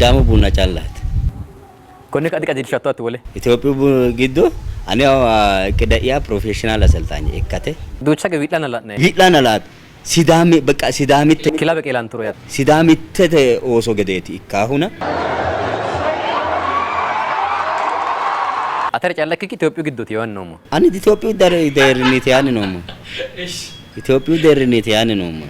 Sidaamu Buna callaati. Konne ka'a diqajeelshatto ati wole? Itophiyu giddo ane qide'ya professional aselxaanye ikkate. Duucha hige wi'lanna la'nanni. Wi'lanna la'nanni. Sidaami beqqa Sidaamitte. Kilabe qeelanturo yaate. Sidaamittete ooso gedeeti ikkaahuna. Atera calla ikkikki Itophiyu giddooti yaanni noommo. Ani Itophiyu deerrinniiti yaanni noommo. Itophiyu deerrinniiti yaanni noommo.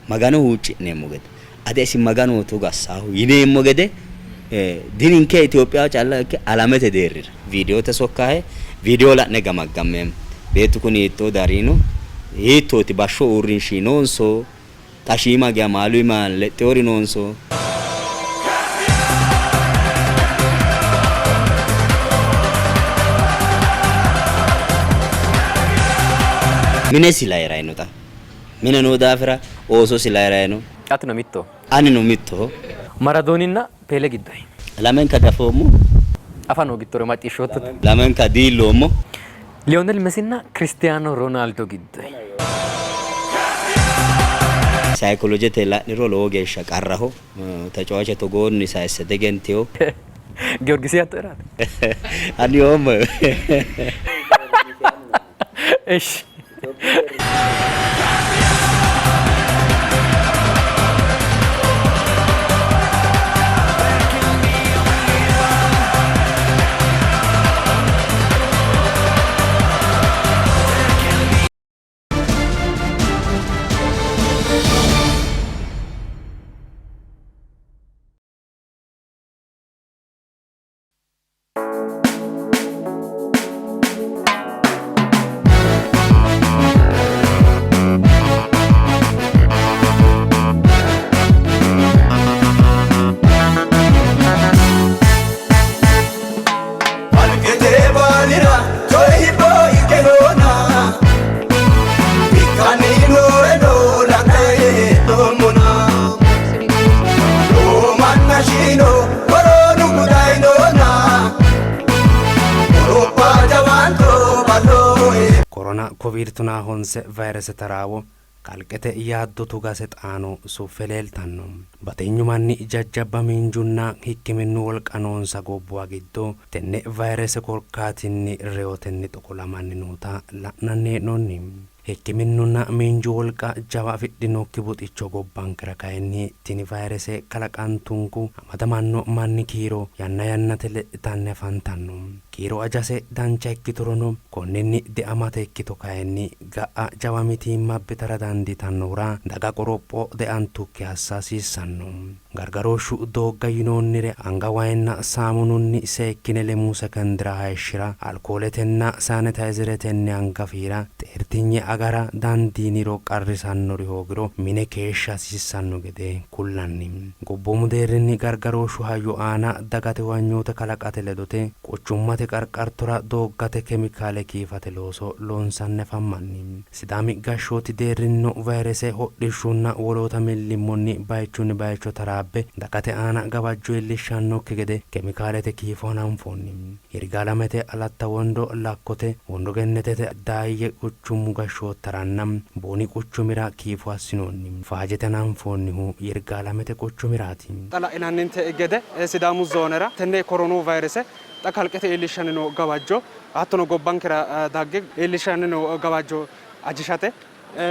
Magano huucci'neemmo gede, ate isi Maganoho togo assaahu yineemmo gede dininke Itophiyaho calla ikke alamete deerrira viidiyote sokkahe viidiyo la'ne gamaggammeemmo. Beettu kuni hiittoo darino, hiittooti bashsho uurrinshi noonso xa shiima geya maalu iima lexxewori noonso? Minesi layi'rayi no xa. Mine noo daafira oososi layi'rayi no. Atino mittoho. Anino mittoho. Maradooninna Peele giddoyi. Lamenka diafoommo. Afa hoogittoro macciishshoottote. Lamenka diilloommo. Liyonel Mesinna Kiristiyaano Roonaaldo giddoyi. Sayikolojete la'niro lowo geeshsha qarraho. Tecewaache togoonni sayisse diegentino. Giyorgisi yaattoeraati? Ani yoommo. Ishi. Kalqete baalira coyi hibbo ikke noona, ikkanni nooreno la'nanni hee'noommona. Lowo manna shiino koroonu gudayinona, qoropha jawaanto ballo. Korona Koviid tonaa honse vayrese taraawo kalqete yaaddo tugase xaano suffe leeltanno. Batinyu manni jajjabba miinjunna hikkiminnu wolqa noonsa gobbuwa giddo tenne vayrese korkaatinni reyotenni xoqolamanni noota la'nanni hee'noonni. Hikkiminnunna miinju wolqa jawa afidhinokki buxicho gobbankera kayinni tini vayrese kalaqantunku amadamanno manni kiiro yanna yannate lexxitanni afantanno. Kiiro ajase dancha ikkiturono konninni deamate ikkito kayinni ga'a jawa mitiimma abbitara dandiitannohura daga qoropho deantukki assa hasiissanno. Gargarooshshu doogga yinoonnire anga wayinna saamununni seekkine lemuu sekendira hayishshira, alkooletenna saanitayizeretenni anga fiira, xeertinye agara dandiiniro qarrisannori hoogiro mine keeshsha hasiissanno gede kullanni. Gobboomu deerrinni gargarooshshu hayyo aana dagate huwanyoote kalaqate ledote quchummate qarqartora dooggate kemikaale kiifate looso loonsanni afammanni. Sidaami gashshooti deerrinnino vayrese hodhishshunna woloota millimmonni baychunni baycho taraabbe dagate aana gawajjo iillishshannokki gede kemikaalete kiifo hananfoonni. Yirgaalamete, Alatta Wondo, Lakkote, Wondo Gennetete, Daayye quchumu gashshoottaranna Booni quchumira kiifo assinoonni. Faajete hananfoonnihu Yirgaalamete quchumiraati. Xa la'inanninte gede Sidaamu zoonera tenne koronu vayrese xa kalqete iillishshanni noo gawajjo hattono gobbankera dagge iillishshanni noo gawajjo ajishate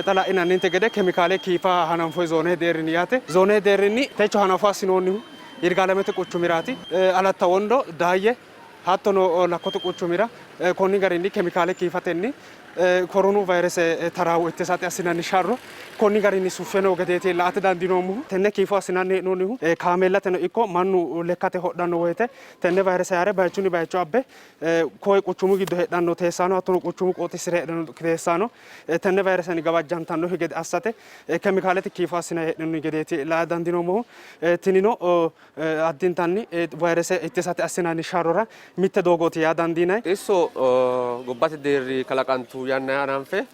xa la'inanninte gede kemikaale kiifa hananfoyi zoonete deerrinni yaate. Zoonete deerrinni techo hanafo assinoonnihu Yirgaalamete quchumiraati. Alatta Wondo, Daayye hattono Lakkote quchumira konni garinni kemikaale kiifatenni koronu vayrese taraawo ittisate assinanni sharro konni garinni suffe noo gedeeti la''ate dandiinoommohu. Tenne kiifo assinanni hee'noonnihu kaameellateno ikko mannu lekkate hodhanno woyte tenne vayrese haare bayichunni bayicho abbe koye quchumu giddo heedhanno teessaano hattono quchumu qooxeessira heedhanno teessaano tenne vayresenni gawajjantannokki gede assate kemikaalete kiifo assinanni hee'noonni gedeeti la''a dandiinoommohu. Tinino addintanni vayrese ittisate assinanni sharrora mitte doogooti yaa dandiinanni. Xisso gobbate deerri kalaqantu yannanni hananfe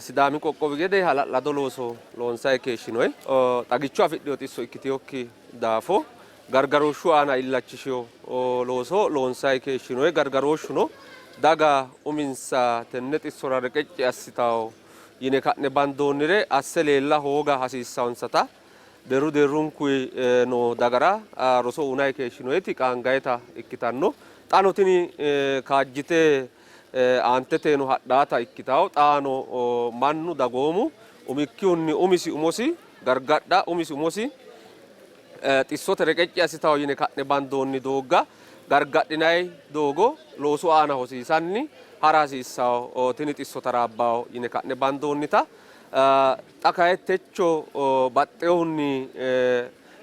Sidaami qoqqowi gede hala'lado looso loonsanni keeshshinoonni. Xagicho afidhino xisso ikkitinokki daafo gargarooshshu aana illachishino looso loonsanni keeshshinoonni. Gargarooshshuno daga uminsa tenne xissora reqecci assitanno yine ka'ne bandoonnire asse leella hooga hasiissannonsata Deerru deerrunkuyi noo dagara roso uynanni keeshshinoyiti qaangayita ikkitanno. Xaano tini kaajjite aanteteno hadhaata ikkitawo. Xaano mannu dagoomu umikkihunni umisi umosi gargadha, umisi umosi xissote reqecci assitawo yine ka'ne bandoonni doogga gargadhinayi doogo loosu aana hosiisanni hara hasiissawo, tini xisso taraabbawo yine ka'ne bandoonnita. Xa kayi techo baxxinohunni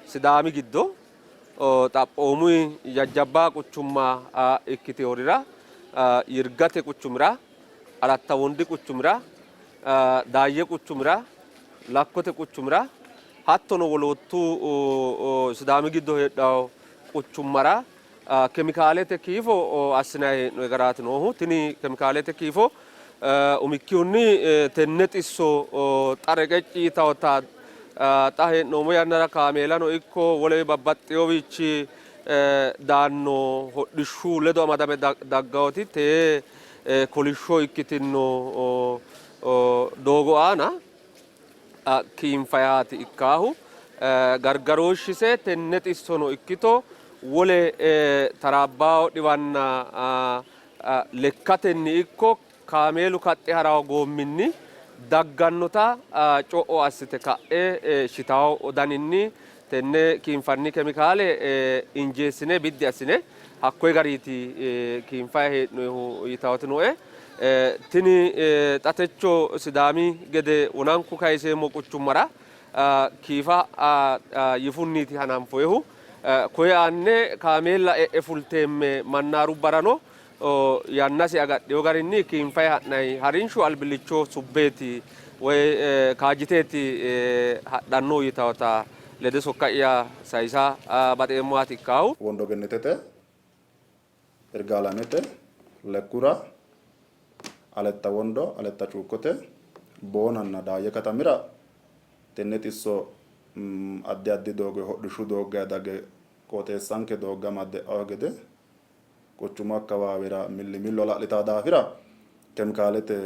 Sidaami giddo xaphoomunni jajjabba quchumma ikkitinorira Yirgate quchumira, Alatta Wondi quchumira, Daayye quchumira, Lakkote quchumira hattono woloottu Sidaami giddo heedhanno quchummara kemikaalete kiifo assinanni hee'noonni garaati noohu. Tini kemikaalete kiifo umikkihunni tenne xisso xa reqecci yitawota xa hee'noommo yannara kaameelano ikko wole babbaxxinowiichi daanno hodhishshu ledo amadame daggawoti tee kolishsho ikkitinno doogo aana kiinfayaati ikkaahu. Gargarooshshise tenne xissono ikkito wole taraabbawo dhiwanna lekkatenni ikko kaameelu kaxxe harawo goomminni daggannota co'o assite ka'e shitawo daninni tenne kiinfanni kemikaale injeessine biddi assine hakkoye gariiti kiinfayi hee'noyihu yitawoti nooe. Tini xa techo Sidaami gede wonanku kayiseemmo quchummara kiifa yifunniiti hananfoyihu. Koye aanne kaameella e'e fulteemme mannaarubbarano yannasi agadhino garinni kiinfayi ha'nayi harinsho albillicho subbeeti woy kaajjiteeti hadhanno yitawota lede sokka'ya sayisa baxeemmohaati ikkaahu. Wondo Gennetete, Irgaalamete, Lekkura, Aletta Wondo, Aletta Cuukkote, Boonanna Daayye katamira tenne xisso addi addi doogo hodhishshu doogganni dagge qooxeessanke doogga amadde e'anno gede quchumu akkawaawera millimillo hala'litanno daafira kemikaalete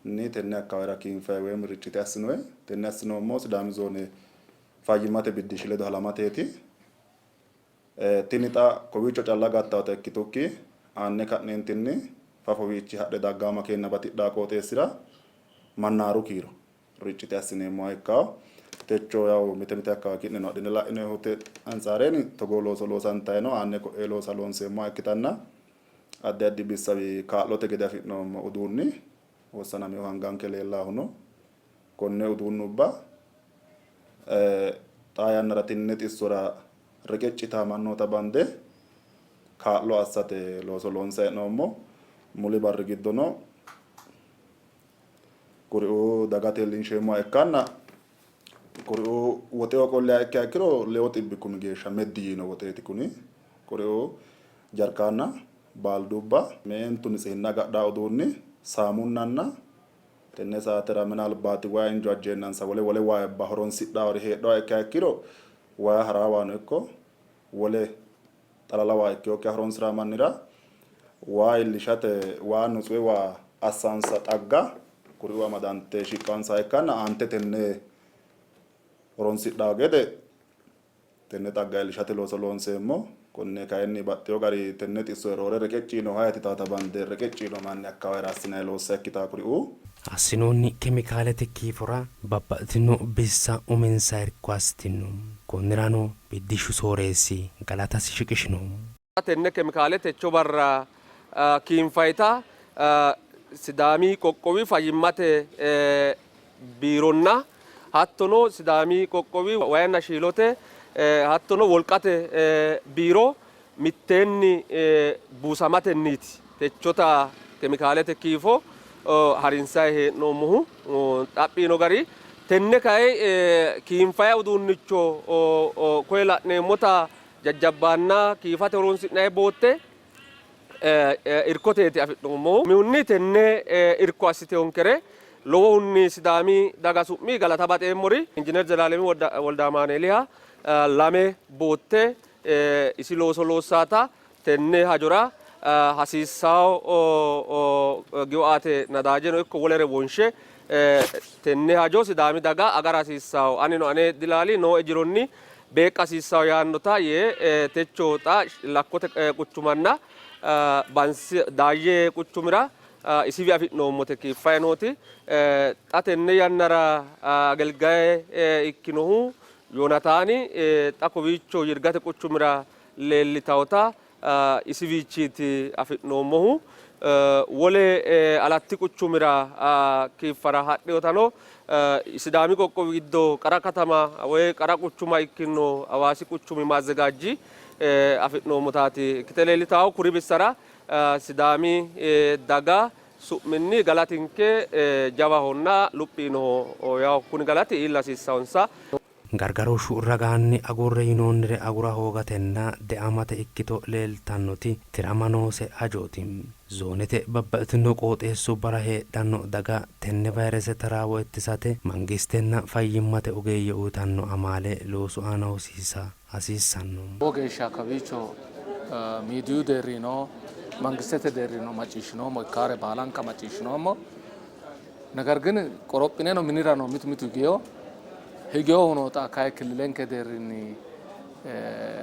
ni tenne akkawaawera kiinfayi woyim riccite assinoyi. Tenne assinoommohu Sidaami zoone fayyimmate biddishshi ledo halamateeti. Tini xa kowiicho calla gattawota ikkitukki aanne ka'neentinni fafowiichi hadhe daggawo makeenna batidhawo qooxeessira mannaaru kiiro riccite assineemmoha ikkawo. Techo yawu mite mite akkawawe ki'neno adhine la'inoyihute antsaareeni togoo looso loosantayi no. Aanne ko'ee loosa loonseemmoha ikkitanna addi addi bissawi kaa'lote gede afi'noommo uduunni wossanaminohu anganke leellaahu no. Konne uduunnubba xaa yannara tinne xissora reqecci yitaa mannoota bande kaa'lo assate looso loonsanni hee'noommo. Muli barri giddono kuriuu dagate iillinsheemmoha ikkanna kuriuu woxeho qolliha ikkiha ikkiro lewu xibbi kumi geeshsha meddi yiino woxeeti kuni. Kuriuu jarkaanna, baaldubba, meentu nitsehinna agadhaa uduunni, saamunnanna Tenne saatera minalbaati wayi injo ajjeennansa wole wole waayibba horonsidhawori heedhuha ikkiha ikkiro wayi haraawano ikko wole xalala waa ikkinokkiha horonsi'ranno mannira waa iillishate waa nutsuhe waa assansa xagga kuriuu amadante shiqqansaha ikkanna aante tenne horonsidhanno gede Tenne xagga iillishate looso loonseemmo. Konne kayinni baxxeewo gari tenne xissonni roore reqecci yiinohu ayeti yitaata bande reqecci yiino manni akkawaawera assinanni loossa ikkitanno kuriuu. Assinoonni kemikaalete kiifora babbaxxitino bissa uminsa irko assitinno. Konnirano biddishshu sooreessi galatasi shiqishino. Tenne kemikaale techo barra kiinfayita Sidaami qoqqowi fayyimmate biironna hattono Sidaami qoqqowi wayinna shiilote hattono wolqate biiro mitteenni buusamatenniiti techota kemikaalete kiifo harinsanni hee'noommohu. Xaphi yiino gari tenne kayi kiinfayi uduunnicho koye la'neemmota jajjabbaanna kiifate horonsi'nanni bootte irkoteeti afi'noommohu. Umihunni tenne irko assitinonkere lowohunni Sidaami daga su'mi galata baxeemmori Injiiner Zelaalemi Woldeamaanueeliha lame bootte isi looso loossaata tenne hajora Hasiissanno giwaate nadaajeno ikko wolere wonshe tenne hajo Sidaami daga agara hasiissanno. Anino ane dilaali nooe jironni beeqqa hasiissanno yaannota yee techo xa Lakkote quchumanna Bansi Daayye quchumira isiwi afi'noommote kiiffayi nooti. Xa tenne yannara agelgaye ikkinohu Yoonataani xa kowiicho Yirgate quchumira leellitawota isiwiichiiti afi'noommohu. Wole Alatti quchumira kiiffara hadhinotano Sidaami qoqqowi giddo qara katama woy qara quchuma ikkino Hawaasi quchumi maazzegaajji afi'noommotaati ikkite leellitawo. Kuri bissara Sidaami daga su'minni galatinke jawahonna luphi yinoho. Yawo kuni galati iilla hasiissawonsa. Gargarooshshu ragaanni agurre yinoonnire agura hoogatenna deamate ikkito leeltannoti tirama noose hajooti. Zoonete babbaxxitino qooxeessubbara heedhanno daga tenne vayrese taraawo ittisate mangistenna fayyimmate ogeeyye uytanno amaale loosu aana hosiisa hasiissanno. Lowo geeshsha kawiicho miidiyu deerrino mangistete deerrino macciishshinoommo, ikkaare baalanka macciishshinoommo. ነገር ግን qorophineno minirano mitu mitu higeyo higeyohuno xa kayi killilenke deerrinni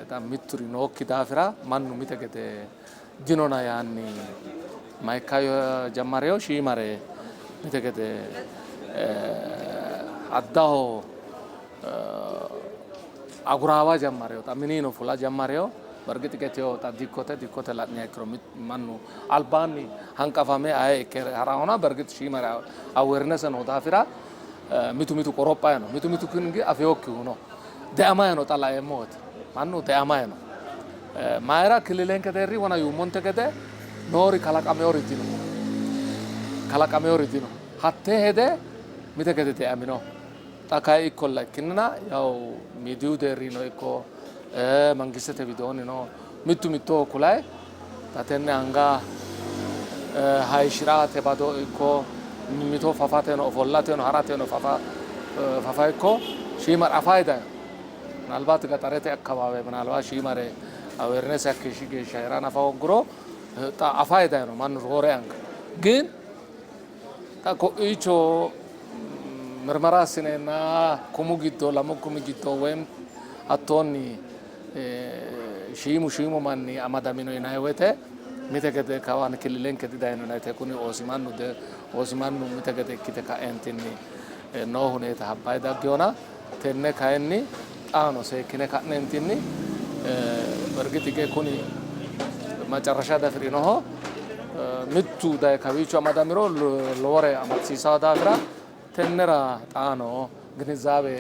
xa mitturi nookki daafira mannu mite gede dinona yaanni maikka jammareyo shiimare mite gede addaho aguraawa jammareyo xa minino fula jammareyo በእርግጥ ጌቴዮ xa dikkote dikkote la'niha ikkiro mannu albaanni hanqafame aye ikke ha'ranona በእርግጥ shiimare awareness noo daafira mitu mitu qorophayi no mitu mitu kingi afeyokkihu no deamayi no xa laeemmo wote mannu deamayi no mayira kililenke deerri wona yuummonte gede noori kalaqameyori dino kalaqameyori dino hattee hede mite gede deamino xa kayi ikkolla ikkinnina yawu miidiyu deerrino ikko mangistete widoonnino mittu mittoho kulayi xa tenne anga hayishirate bado ikko mimmito fafateno ofollateno harateno fafa fafa ikko shiimare afayi dayino ምናልባት ገጠሬቴ አካባቢ ምናልባት shiimare awareness hakkeeshshi geeshsha heera nafa hoogguro xa afayi dayino mannu roore anga ግን xa ko'iicho ምርመራ assineenna kumu giddo lamu kumi giddo ወይም hattoonni shiimu shiimu manni amadamino yinanni woyte mite gede kawan kililenke didayino yinannite kuni oosimannu oosimannu mite gede ikkite ka'entinni noo huneeta habbayi daggeyona tenne kayinni xaano seekkine ka'neentinni በእርግጥ hige kuni macarrasha dafirinoho mittu daye kawiicho amadamiro lowore amadisiisawo daafira tennera xaano ginizaabe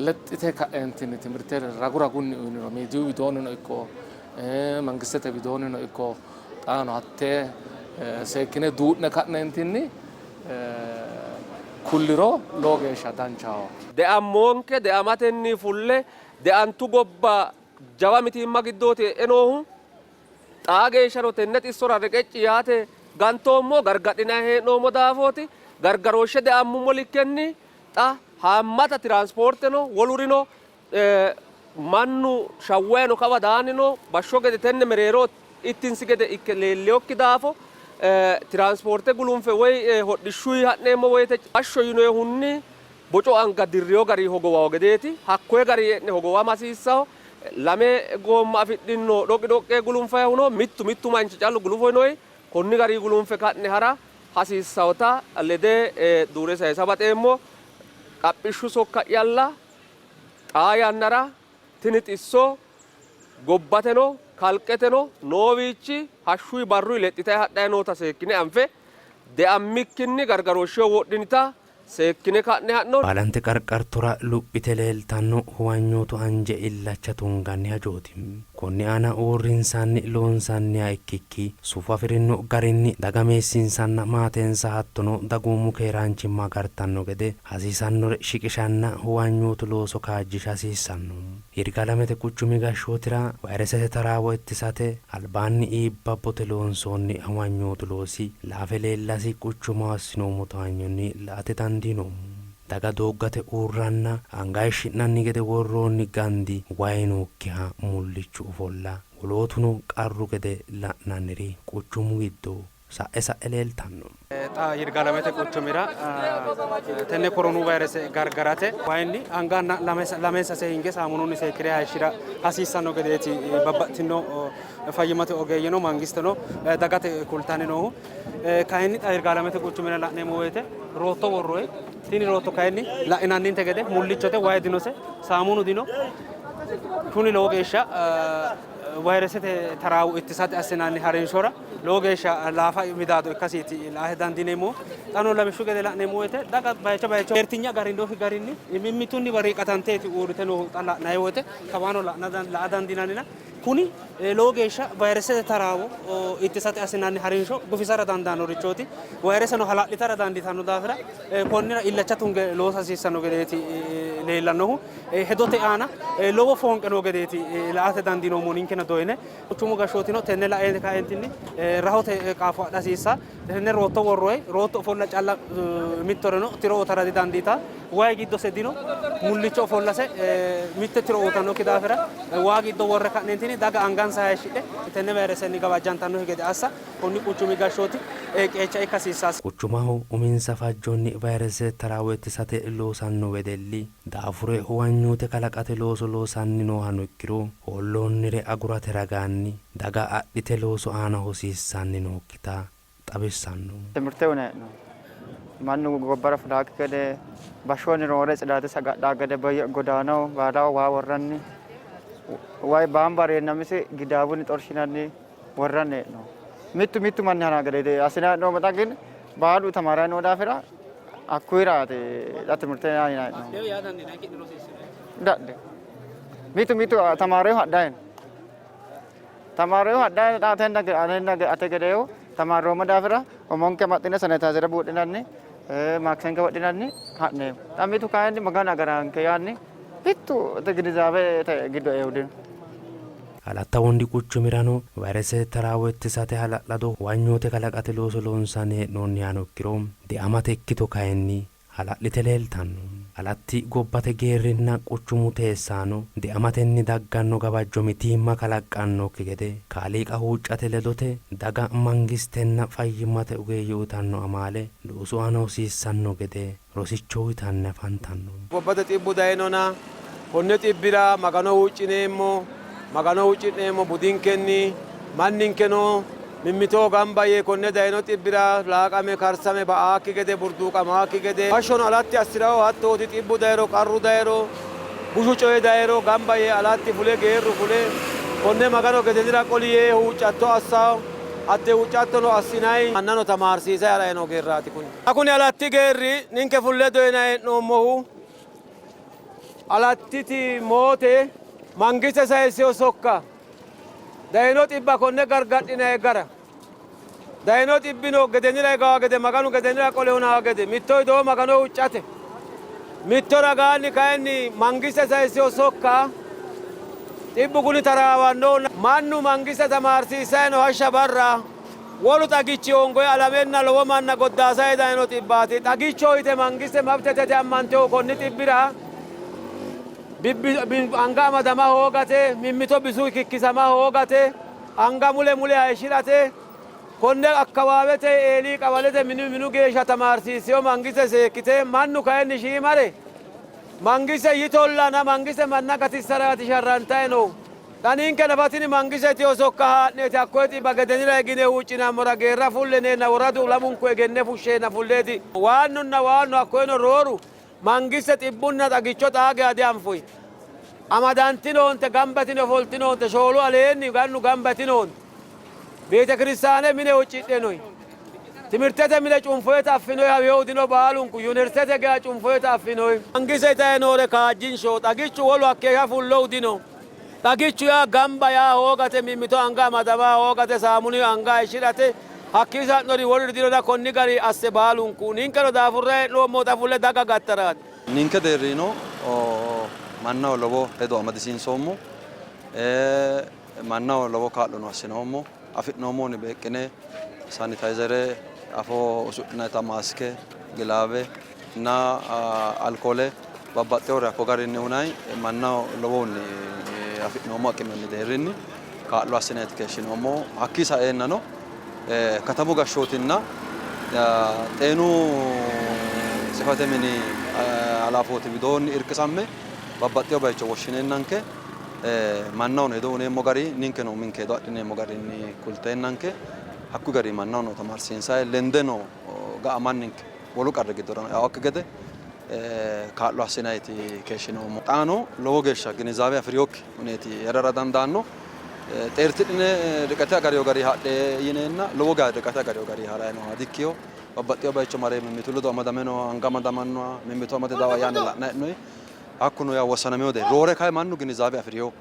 lexxite ka'entinni timirte ragu ragunni uyiniro miidiyu widoonnino ikko mangistete widoonnino ikko xaano hattee seekkine duu'ne ka'neentinni kulliro lowo geeshsha danchaho. Deammoonke deamatenni fulle deantu gobba jawa mitiimma giddooti e'e noohu. Xaa geeshshano tenne xissora reqecci yaate gantoommo gargadhinanni hee'noommo daafooti. Gargarooshshe deammummo likkenni xa haammata tiranspoorteno wolurino mannu shawwayino kawa daanni no. Bashsho gede tenne mereero ittinsi gede ikke leelleyokki daafo tiranspoorte gulunfe woy hodhishshuyi ha'neemmo woyte bashsho yinoyihunni boco anga dirriyo gari hogowawo gedeeti. Hakkoye gari e'ne hogowama hasiissawo. Lame goomma afidhino dhoqi dhoqqe gulunfayihuno mittu mittu manchi callu gulufonoyi konni gari gulunfe ka'ne hara hasiissawota lede duure sayisa baxeemmo. Qaphishshu sokka'yalla xaa yannara tini xisso gobbateno kalqeteno noowiichi hashshuyi barruyi lexxitayi hadhayi noota seekkine anfe deammikkinni gargarooshsheho wodhinita seekkine ka'ne ha'no. Baalante qarqartora luphite leeltanno huwanyootu anje illacha tunganni hajooti. Konni aana uurrinsanni loonsanniha ikkikki sufo afi'rino garinni daga meessinsanna maatensa hattono dagoomu keeraanchimma agartanno gede hasiisannore shiqishanna huwanyootu looso kaajjisha hasiissanno. Yirgaalamete quchumi gashshootira vayresete taraawo ittisate albaanni iibbabbote loonsoonni huwanyootu loosi laafe leellasi quchumaho assinoommo towaanyonni la''ate dandiinoommo. Daga dooggate uurranna anga hayishshi'nanni gede worroonni gandi way nookkiha mullichu ofolla wolootuno qarru gede la'nanniri quchumu giddo sa'e sa'e leeltanno. Xa Yirgaalamete quchumira tenne koronu vayrese gargarate wayinni anganna lame sase hinge saamununni seekkire hayishshira hasiissanno gedeeti babbaxxitino fayyimmate ogeeyyeno mangisteno dagate kultanni noohu. Kayinni xa Yirgaalamete quchumira la'neemmo woyte rootto worroyi. Tini rootto kayinni la'inanninte gede mullichote, wayi dinose, saamunu dino. Kuni lowo geeshsha vayiresete taraawo ittisate assinanni harinshora lowo geeshsha laafa midaado ikkasiiti la''a dandiineemmohu. Xa noo lawishshu gede la'neemmo woyte daga bayicho bayicho xeertinye agarinoki garinni mimmitunniwa riiqatanteeti uurrite noohu xa la'nanni woyte kawaano la''a dandiinannina kuni lowo geeshsha vayiresete taraawo ittisate assinanni harinsho gufisara dandaannorichooti. Vayireseno hala'litara dandiitanno daafira konnira illacha tunge loosa hasiissanno gedeeti leellannohu. Hedote aana lowo foonqe noo gedeeti la''ate dandiinoommo ninkeno doyine. Quchumu gashshootino tenne lae kaentinni rahote qaafo adha hasiissanno. Tenne rootto worroyi, rootto ofolla calla mittoreno tiro uytara didandiitanno. Wayi giddose dino, mullicho ofollase mitte tiro uytannokki daafira waa giddo worre ka'neentinni daga angansa hayishshidhe tenne vayiresenni gawajjantannokki gede assa konni quchumi gashshooti qeecha ikka hasiissanno. Quchumaho uminsa fajjonni vayiresete taraawo ittisate loosanno wedelli daafure huwanyoote kalaqate looso loosanni noohano ikkiro hoolloonnire agurate ragaanni daga adhite loosu aana hosiissanni nookkita xawissanno. Timirte uyinanni hee'noonni. Mannu gobbara fulaakki gede bashshoonni roore tsidaate sagadhaa gede godaanaho baalaho waa worranni way baamba reenna mise gidaabunni xorshinanni worranni hee'noonni. Mittu mittu manni hana gede assinanni hee'noommo xa gin baalu tamaranni noo daafira hakkuyiraati xa timirte yinanni hee'noommo. Dadhe mitu mitu tamaarehu hadhayi no. Tamaarehu hadhayi xa atenna anenna ate gedeehu tamaarroommo daafira umonke amaxxine sanitayizere buudhinanni maakisenke wodhinanni ha'neemmo. Xa mitu kayinni Maganu agaranke yaanni mittu ginizaabete giddo eehu dino. Alatta Wondi quchumirano vayiresete taraawo ittisate hala'lado huwanyoote kalaqate looso loonsanni hee'noonnihano ikkiro deamate ikkito kayinni hala'lite leeltanno. Alatti gobbate geerrinna quchumu teessaano deamatenni dagganno gawajjo mitiimma kalaqqannokki gede kaaliiqa huuccate ledote daga mangistenna fayyimmate ogeeyye uyitanno amaale loosu aana hosiissanno gede rosicho uyitanni afantanno. Gobbate xibbu dayinona, konne xibbira Magano huuccineemmo, Magano huucci'neemmo budinkenni, manninkeno mimmitoho gamba yee konne dayino xibbira laaqame karsame ba''aakki gede, burduuqamaakki gede, bashshono alatti assi'raho hattooti, xibbu dayiro, qarru dayiro, bushu coyi dayiro gamba yee alatti fule, geerru fule konne Magano gedenira qoli yee huuccatto assanno, hatte huuccattono assinanni mannano tamaarsiisayi ha'rayi noo geerraati kuni. Xa kuni alatti geerri ninke fulle doyinanni hee'noommohu Alattiti moote mangiste sayissino sokka, dayino xibba konne gargadhinanni gara, dayino xibbino gedenira higawo gede Maganu gedenira qole hunanno gede mitto widoo Magano huuccate, mitto ragaanni kayinni mangiste sayissino sokka xibbu kuni taraawannohunna mannu mangiste tamaarsiissanni no hashsha barra. Wolu xagichi hoongoye alamenna lowo manna goddaasayi dayino xibbaati. Xagichoho yite mangiste mabtete yite ammantehu konni xibbira anga amadama hoogate, mimmito bisu kikkisama hoogate, anga mule mule hayishshi'rate, konne akkawaawete eelii qawalete minu minu geeshsha tamaarsiissino mangiste seekkite mannu kayinni shiimare mangiste yitollana mangiste manna gatissaraati sharrantayi noohu. Xa ninke nafa tini mangiste yitino sokka haa'neeti hakkoye xibba gedenira higine huuccinammora geerra fulleneenna woradu lamunku egenne fushsheenna fulleeti. Waannunna waannu hakkoyeno rooru mangiste xibbunna xagicho xaa geya dianfoyi. Amadantinoonte, gamba yitine ofoltinoonte, shoolu aleenni gannu gamba yitinoonte. Beetekiristaane mine huuccidhe noyi. Timirtete mine cunfoyeta affinoyi hawiyohu dino baalunku yuniversitete geya cunfoyeta affinoyi. Mangiste yitayi noore kaajjinsho, xagichu wolu hakkeeshsha fullohu dino. Xagichu yaa gamba yaa hoogate, mimmito anga amadama hoogate, saamununni anga hayishshi'rate, hakkii sa'nori woluri dinona konni garinni asse baalunku. Ninkeno daafurre hee'noommo, xa fulle daga gattaraati. Ninke deerriino mannaho lowo hedo amadisiinsoommo, mannaho lowo kaa'lono assinoommo. Afi'noommohunni beeqqine sanitayizere, afoo usudhinannita maaske, gilaave, na alkoole babbaxxewore hakko garinni hunanni mannaho lowohunni afi'noommo aqimenni deerrinni kaa'lo assineeti keeshshinoommohu. Hakkii saeennano katamu gashshootinna xeenu tsifate mini halaafooti widoonni irkisamme babbaxxewo baycho woshshineennanke mannahono hedo uyineemmo gari ninkeno uminke hedo adhineemmo garinni kulteennanke hakkuyi garinni mannahono tamaarsiinsayi lendeno ga'a manninke wolu qarri giddorano eawokki gede kaa'lo assinayiti keeshshinoommo. Xaano lowo geeshsha ginizaawe afi'rinokki huneeti hee'rara dandaanno. Xeertidhine riqate agarino gari hadhe yineenna lowo geya riqate agarino gari harayi nooha dikkino. Babbaxxino baycho mare mimmitu ledo amadame nooha, anga amadamannoha, mimmito amade dawa yaanni la'nayi hee'noyi. Hakkuno yaa wossanamino deerri. Roore kayi mannu ginizaawe afi'rino.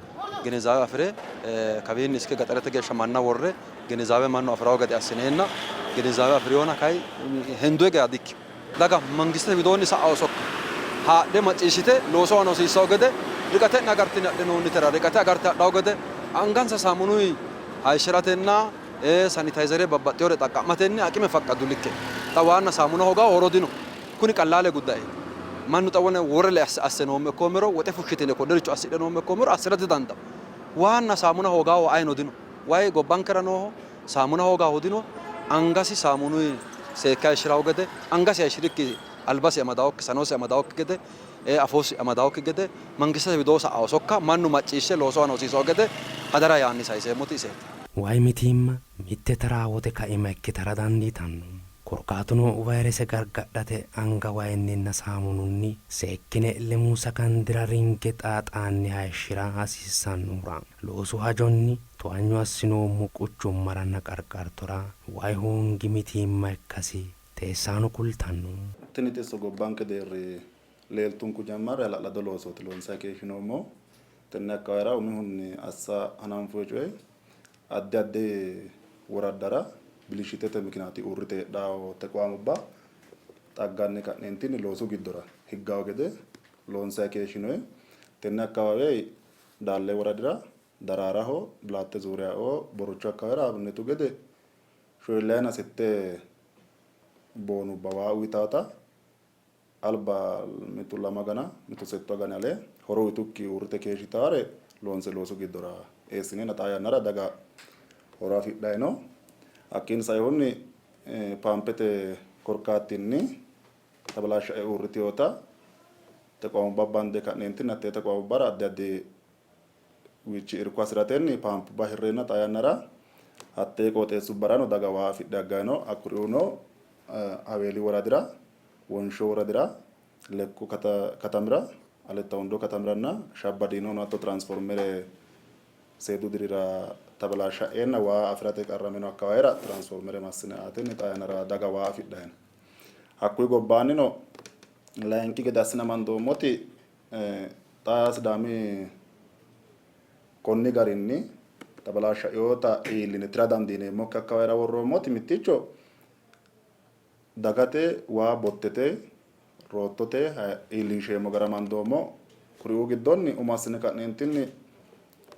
Ginizaawe afi're kawiinni iske gaxarete geeshsha manna worre ginizaawe mannu afi'rawo gede assineenna ginizaawe afi'rinona kayi hendoyi geya dikkino. Daga mangistete widoonni sa'awo sokka haadhe macciishshite loosu aana hosiissawo gede, riqate'ne agartine adhinoonnitera riqate agarte hadhawo gede, angansa saamunuyi hayishshi'ratenna sanitayizere babbaxxinore xaqqa'matenni aqime faqqaddu likke xa waanna saamuna hoogawo horo dino. Kuni qallaale guddaeeti. Mannu xa wone worele asse noomme ikkoommero, woxe fushshitine konnericho assidhe noomme ikkoommero assira didandawo. Waanna saamuna hoogawo ayino dino. Wayi gobbankera nooho, saamuna hoogahu dino, angasi saamunuyi seekke hayishshi'ranno gede, angasi hayishshi'rikki albasi amadawokki, sanosi amadawokki gede, afoosi amadawokki gede mangistete widoo sa'awo sokka mannu macciishshe loosu aana hosiisawo gede hadara yaanni sayiseemmoti iseeti. Wayi mitiimma mitte taraawote kaima ikkitara dandiitanno. Korkaatuno vayirese gargadhate anga wayinninna saamununni seekkine lemuu sakandira ringe xaaxaanni hayishshi'ra hasiissannohura loosu hajonni towanyo assinoommo quchummaranna qarqartora way hoongi mitiimma ikkasi teessaano kultanno. Tini xisso gobbanke deerri leeltunku jammarre hala'lado loosooti loonsanni keeshshinoommohu. Tenne akkawaawera umihunni assa hananfoonni coyi addi addi woraddara bilishitete mikinaati uurrite heedhanno tequwaamubba xagganni ka'neentinni loosu giddora higganno gede loonsanni keeshshinoonni. Tenne akkawaawe Daalle woradira, Daraaraho, Bilaatte Zuuriyaoo, Borruchu akkawaawera Abinnetu gede shoyillayina sette boonubba waa uyitaata alba mitu lamu agana mitu settu agani ale horo uyitukki uurrite keeshshitaare loonse loosu giddora eessineenna xaa yannara daga horo afidhanni no. Hakkiinni sainohunni paampete korkaattinni tabalaashsha'e uurritinota tequwamubba bande ka'neentinni hattee tequwamubbara addi addi wiichi irko hasi'ratenni paampubba hirreenna xaa yannara hattee qooxeessubbarano daga waa afidhe agganni no. Hakkuriuuno Haweeli woradira, Wonsho woradira, Lekku katamira, Aletta Wondo katamiranna Shabba Diinono hatto tiraansformere seedu dirira tabalaashsha'eenna waa afi'rate qarramino akkawaawera tiraansformere massine aatenni xaa yannara daga waa afidhanni no. Hakkuyi gobbaannino layinki gede assine amandoommoti xa Sidaami konni garinni tabalaashsha'inota iilline tira dandiineemmokki akkawaawera worroommoti mitticho Dagate waa bottete, roottote, iillinsheemmo gara amandoommo. Kuriuu giddonni umo assine ka'neentinni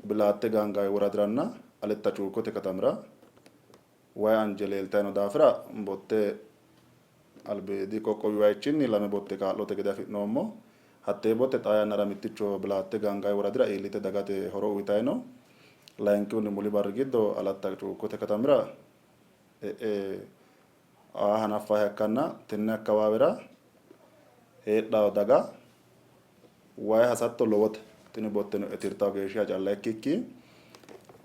Bilaatte Gaangaawi woradiranna Aletta Cuukkote katamira way anje leeltanni noo daafira botte albiidi qoqqowi wayichinni lame botte kaa'lote gede afi'noommo. Hattee botte xaa yannara mitticho Bilaatte Gaangaawi woradira iillite dagate horo uyitanni no. Layinkihunni muli barri giddo Alatta Cuukkote katamira e'e aa hanaffannoha ikkanna tenne akkawaawera heedhanno daga wayi hasatto lowote. Tini botteno e'e tirtanno geeshshiha calla ikkikki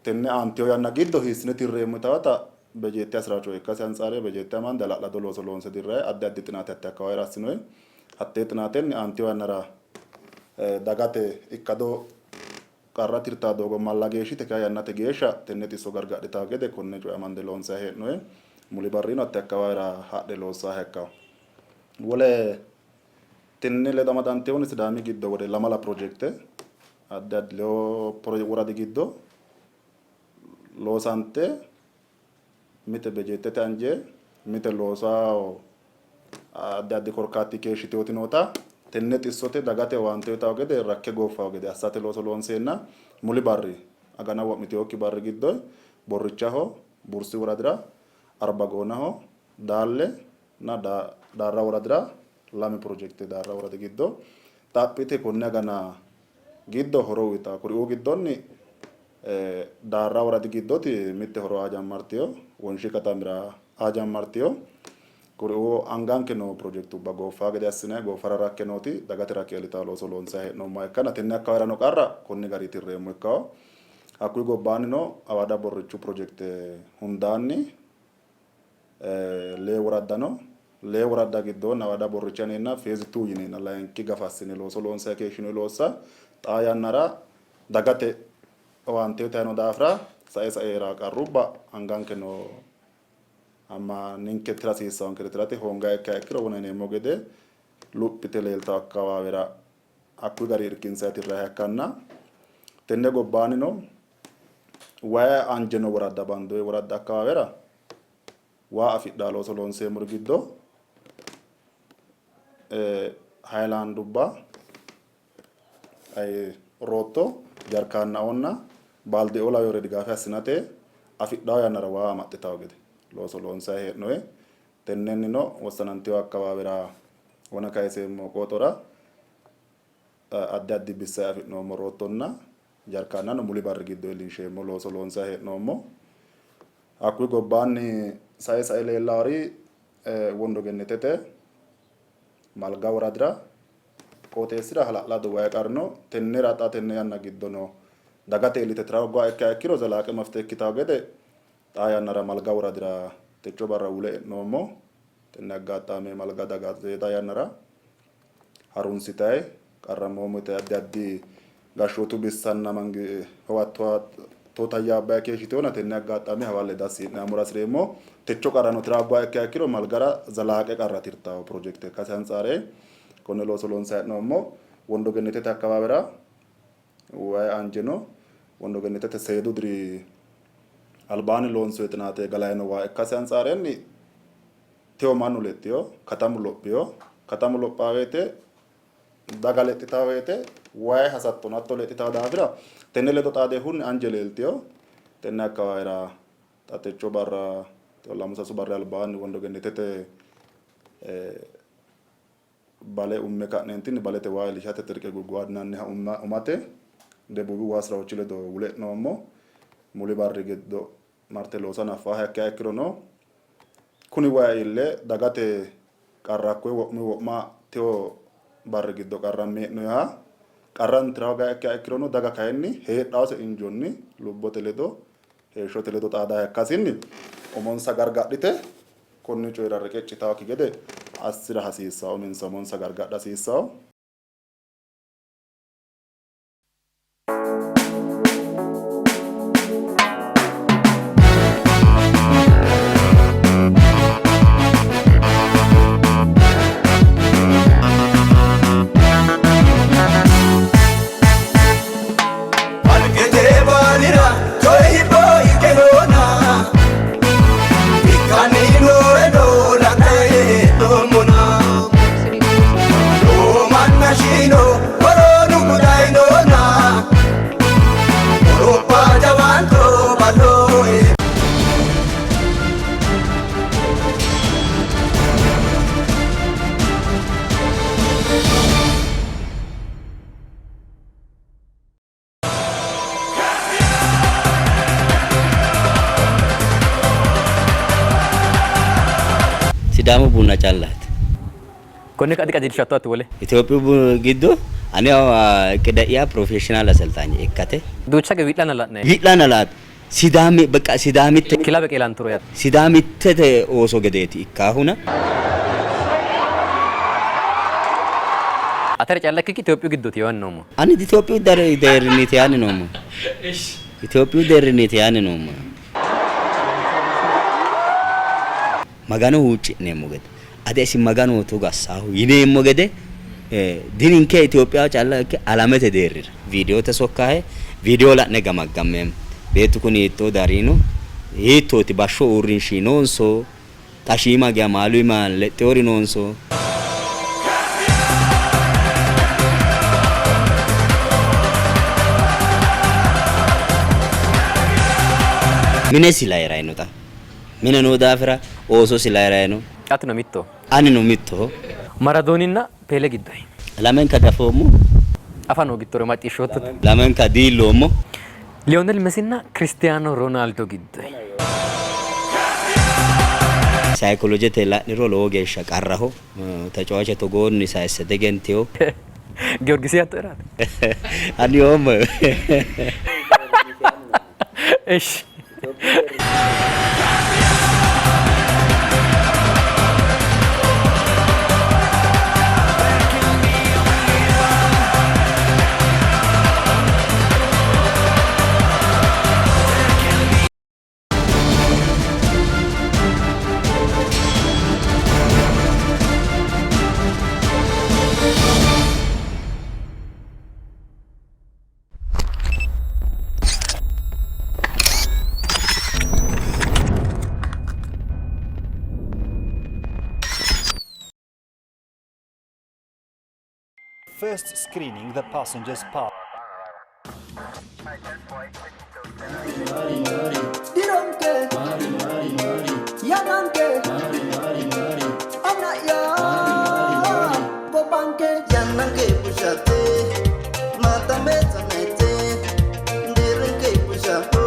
tenne aantino yanna giddo hiissine tirreemmo yitawota bejeette hasi'ranno coye ikkasi antsaarie bejeette amande hala'lado looso loonse dirranni addi addi xinaate hatte akkawaawera assinoonni. Hattee xinaatenni aantino yannara dagate ikkado Qarra tirtanno doogo malla geeshshite kay yannate geeshsha tenne xisso gargadhitanno gede konne coye amande loonsanni hee'noonni. Muli barrino hatte akkawaawera hadhe loossaaha ikkanno. Wole tenne ledo amadantinohunni Sidaami giddo wole lamala pirojekte addi addi lewu woradi giddo loosante mite bejeettete anje, mite loosaho addi addi korkaattii keeshshitinoti noota tenne xissote dagate owaante uyitanno gede rakke gooffanno gede assate looso loonseenna muli barri agana wo'mitinokki barri giddo Borrichaho, Bursi woradira, Arbagoonaho, Daalle na Daarra woradira Lame pirojekte Daarra woradi giddo xaphite konne agana giddo horo uytanno. Kuriuu giddonni Daarra woradi giddoti mitte horo aa jammartino, Wonshi katamira aa jammartino. Kuriuu anganke noo pirojektubba gooffanno gede assinayi, gooffara rakke nooti dagate rakke iillitanno looso loonsayi hee'noommoha ikkanna tenne akkawaawera noo qarra konni garinni tirreemmo ikkanno. Hakkuyi gobbaannino Awada Borrichu pirojekte hundaanni lee woradda no. Lee woradda giddoonni Awada Borricha yineenna Phase Two yineenna layinki gafa assine looso loonsanni keeshshinoonni loossa xaa yannara dagate owaante uytanni noo daafira sae sae hee'ranno qarrubba anganke noo amma ninke tira hasiissaankere tirate hoonganniha ikkiha ikkiro wona yineemmo gede luphite leeltanno akkawaawera hakkuyi garinni irkinsanni tirranniha ikkanna tenne gobbaannino wayi anje noo woradda bandoonni woradda akkawaawera waa afidhanno looso loonseemmori giddo hayilaandubba, rootto, jarkaannaoonna baaldeoo lawinore digaafe assinate afidhanno yannara waa amaxxitanno gede looso loonsanni hee'noonni. Tennennino wossanantino akkawaawera wona kayiseemmo qooxora addi addi bissanni afi'noommo roottonna jarkaannano muli barri giddo iillinsheemmo looso loonsanni hee'noommo. Hakkuyi gobbaanni sae sae leellaari Wondo Gennetete Malga woradira qooxeessira hala'ladu wayi qarri no. Tennera xa tenne yanna giddono dagate iillite tira hoogguha ikkiha ikkiro zalaaqe mafite ikkitanno gede xaa yannara Malga woradira techo barra wule e'noommo. Tenne aggaaxaame Malga daga seeda yannara harunsitayi qarrammoommo yite addi addi gashshootu bissanna tootayyaabbayi keeshshitinona tenne aggaaxaame hawalle dassi yi'nammora hasi'reemmo. Techo qarrano tira hoogguha ikkiha ikkiro Malgara zalaaqe qarra tirtawo pirojekte ikkase antsaa're konne looso loonsayi hee'noommo. Wondo Gennetete akkawaawera wayi anje no. Wondo Gennetete seedu diri albaanni loonsoyi xinaate galayino waa ikkase antsaarenni tewo mannu lexxiyo, katamu lophiyo. Katamu lophaa woyte daga lexxitaa woyte wayi hasattono hatto lexxitaa daafira tenne ledo xaadehunni anje leeltiyo. Tenne akkawaawera xa techo barra lamu sasu barri albaanni Wondo Gennetete bale umme ka'neentinni balete waa iillishate xirqe guggu'adinanniha umate Debuubi waa siraochi ledo wule e'noommo. Muli barri giddo marte loosa hanaffaaha ikkiha ikkirono kuni wayi iille dagate qarra hakkoye wo'munni wo'ma tewo barri giddo qarramme hee'noyiha qarra tira hoogiha ikkiha ikkirono daga kayinni heedhawose injonni lubbote ledo heeshshote ledo xaadaha ikkasinni umonsa gargadhite konni coyira reqeccitaakki gede assira hasiissanno, uminsa umonsa gargadha hasiissanno. Kalqete baalira coyi hibbo ikke noona, ikkanni nooreno la'nanni hee'noommona. Lowo manna shiino koroonu gudayinona, qoropha jawaanto ballo. Sidaamu buna callaati. Konne ka'a diqajeelshatto ati wole? Itophiyu giddo ane qida'ya professional aselxaanye ikkate. Duucha ge wi'lanna la'nanni. Wi'lanna la'nanni. Sidaami beqqa Sidaamitte. Kilabe qeelanturo yaate. Sidaamittete ooso gedeeti ikkaahuna. Atere calla ikkikki Itophiyu giddooti yaanni noommo. Ani Itophiyu deerrinniiti yaanni noommo. Itophiyu deerrinniiti yaanni noommo. Magano huucci'neemmo gede, ate isi Maganoho togo assaahu yineemmo gede dininke Itophiyaho calla ikke alamete deerrira viidiyote sokkahe viidiyo la'ne gamaggammeemmo. Beettu kuni hiittoo darino, hiittooti bashsho uurrinshi noonso xa shiima geya maalu iima lexxewori noonso? Minesi layi'rayi no xa. Mine noo daafira oososi layi'rayi no. Atino mittoho. Anino mittoho. Maradooninna Peele giddo. Lamenka dafoommo. Afa noogittore macciishshoottote. Lamenka diilloommo. Lionel Messinna Cristiano Ronaldo giddo. Sayikolojete la'niro lowo geeshsha qarraho. Tecewaache togoonni sayisse diegentino. Giyorgisi yaatto eraati? Ani yoommo. Ishi. First screening the passengers pass. Dironke, yananke, anaya, gobanke, yananke bushate, matame tanete, dironke bushaho,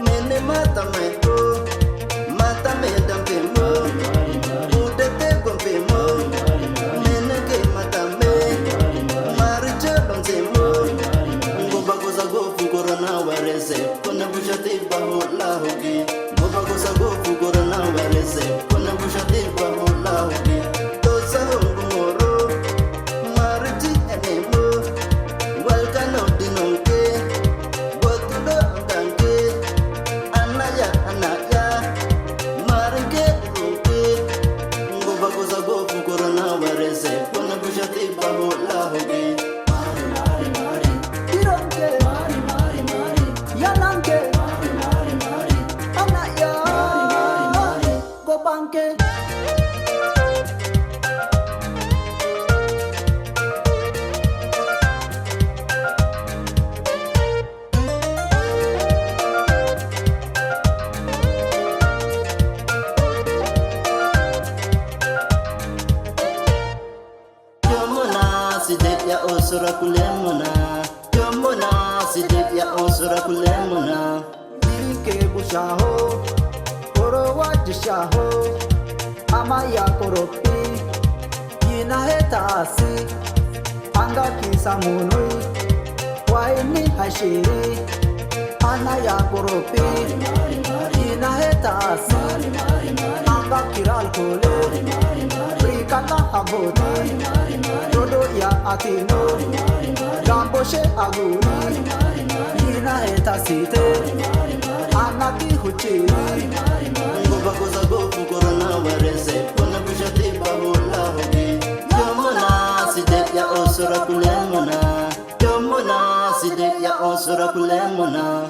mene matame ho, matame dampe mo, udete gompe mo, meneke matame, mariche donze mo, ngobagoza gofu corona wareze, kona bushate baho lahogi, ngobagoza gofu corona wareze, kona bushate baho lahogi, tosa hongumoro, marichi enemo, walkano dinonke, botudo danke, anaya anaya, marinke ronke, ngobagoza gofu corona wareze, kona bushate baho lahogi. dironke, yananke, anaya, gobanke. Yomona side ya osura kulemona. Yomona side ya osura kulemona. Dirinke bushaho, korowa jishaho, amaya koropi, yinahe taasi, anga kisamunui, waini hashiri, anaya koropi, yinahe taasi, anga kiral kole, rikata haboti, dodo ya atino, gamboshe aguri, yinahe tasite, anaki huchiri. Ngobagoza gofu corona wareze. Kona bushate baho lahogi. Yomona side ya osura kulemona. Yomona side ya osura kulemona.